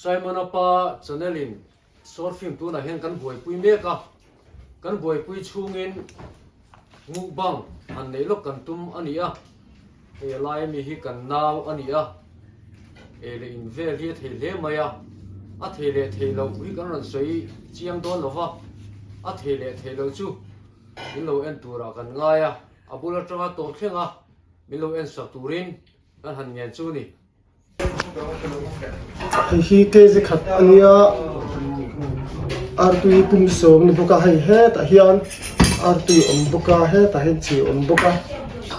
Simon-a pa channel in short film tunah hian kan buaipui mek a, kan buaipui chhungin mukbang han neih lawk kan tum a ni a, hei a laia mi hi kan nau a ni a, ei leh in vel hi a thei hle mai a, a thei leh thei loh hi kan rawn sawi chiang dawn lo va, a thei leh thei loh chu min lo en turah kan ngai a, a bul atanga tawp thleng a min lo en sak turin kan han ngen chu a ni. Hei hi kg khat a nia artui pum sawm ni bawk a hei hetah hian artui awm bawk a hetah hian chi awm bawk a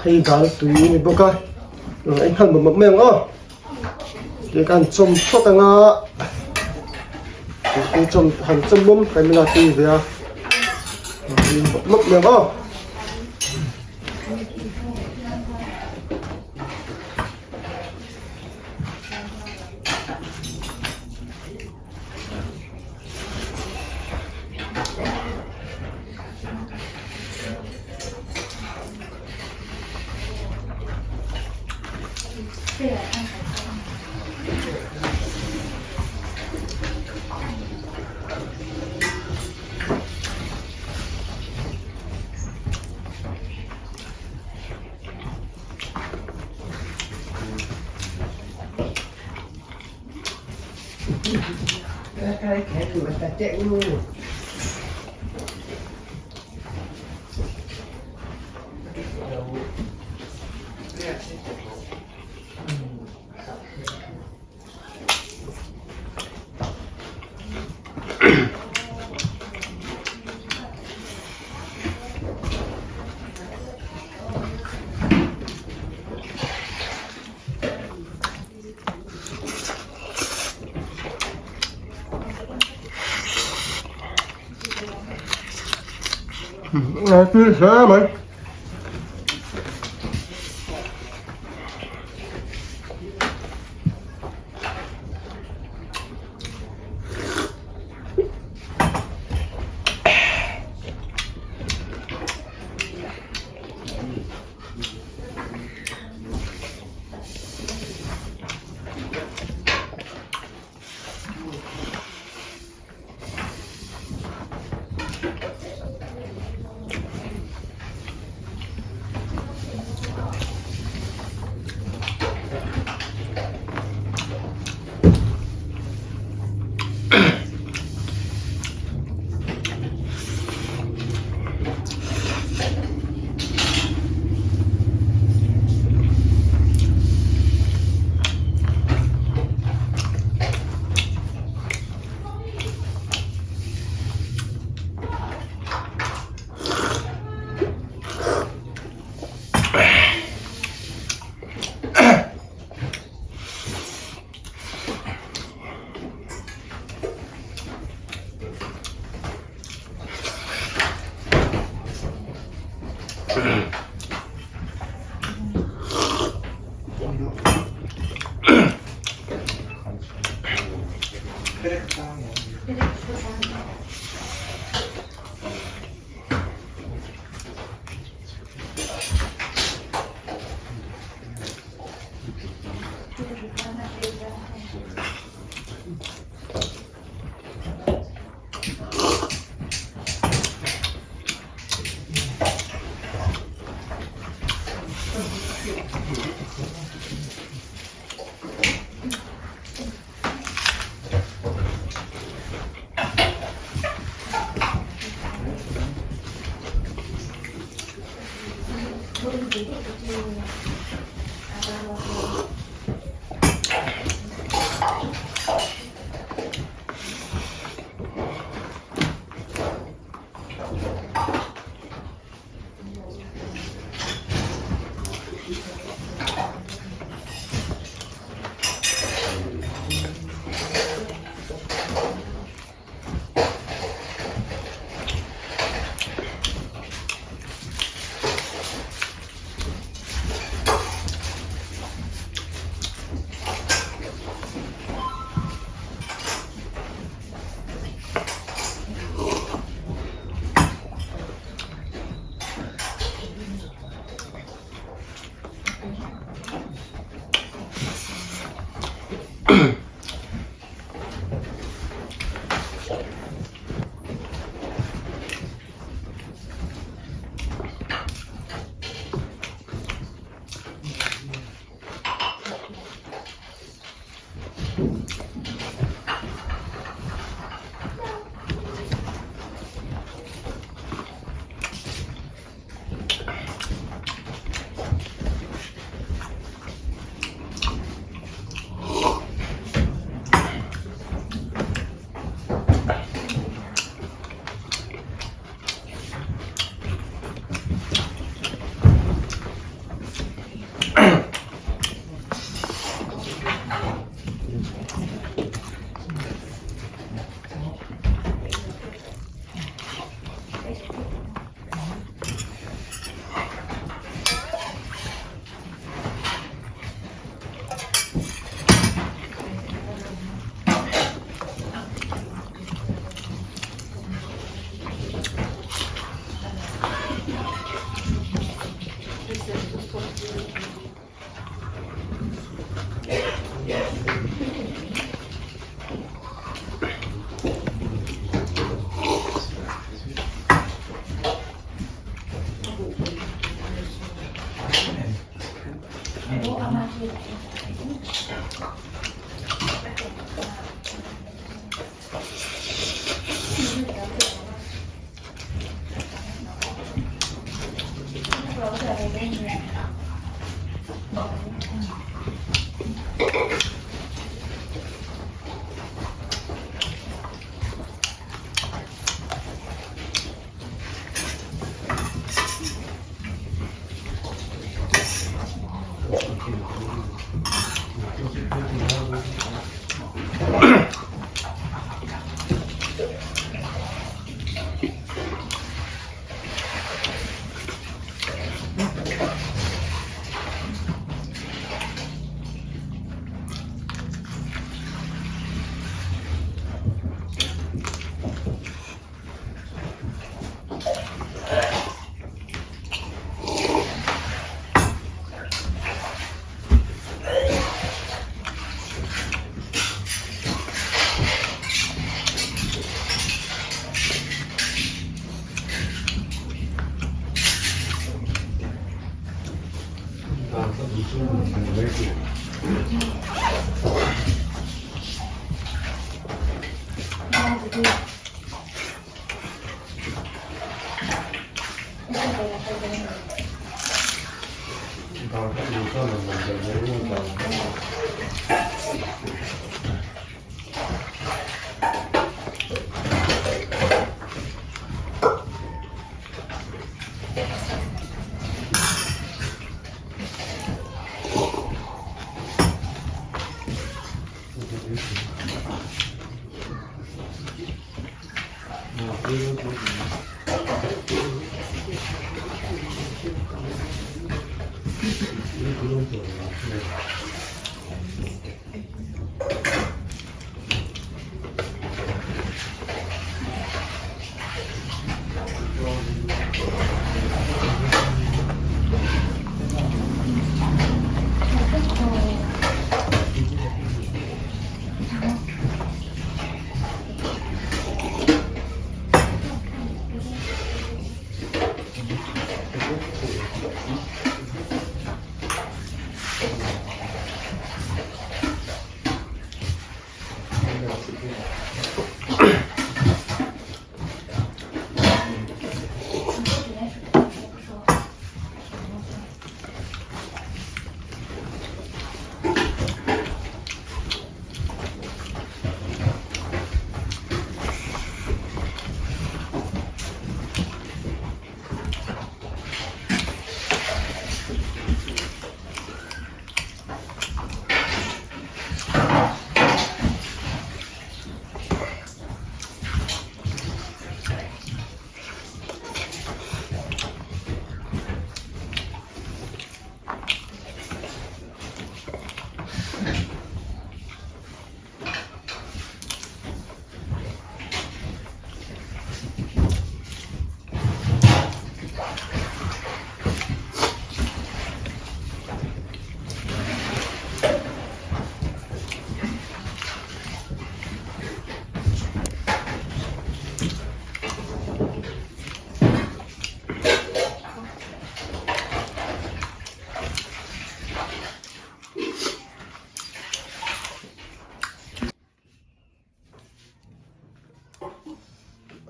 hei dal tui a ni bawk a a inhal mawp mawp mai ang aw tih khan chawm phawt ang a tui chawm han chawm mawm kai mai a tui ve a mawp mawp mai ang aw. A tui hle mai.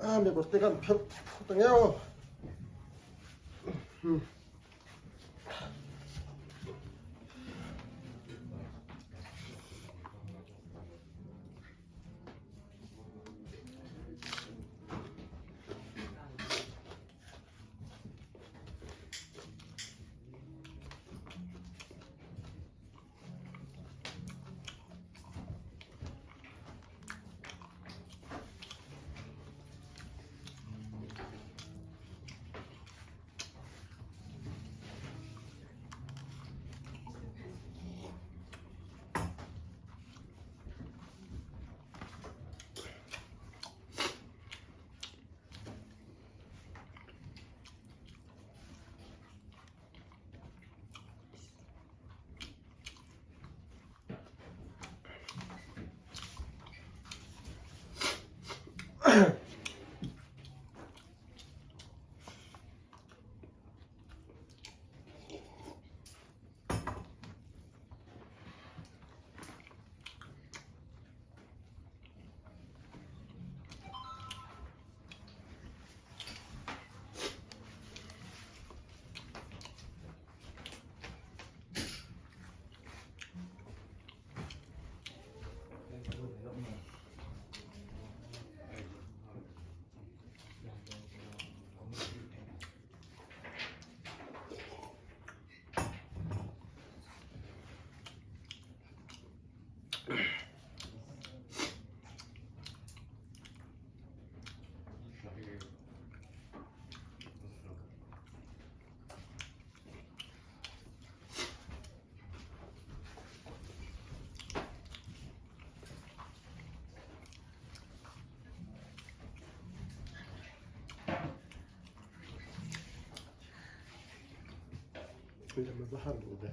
A mi kawr te kan phelh phut ang e aw. Lem a va har duh ve.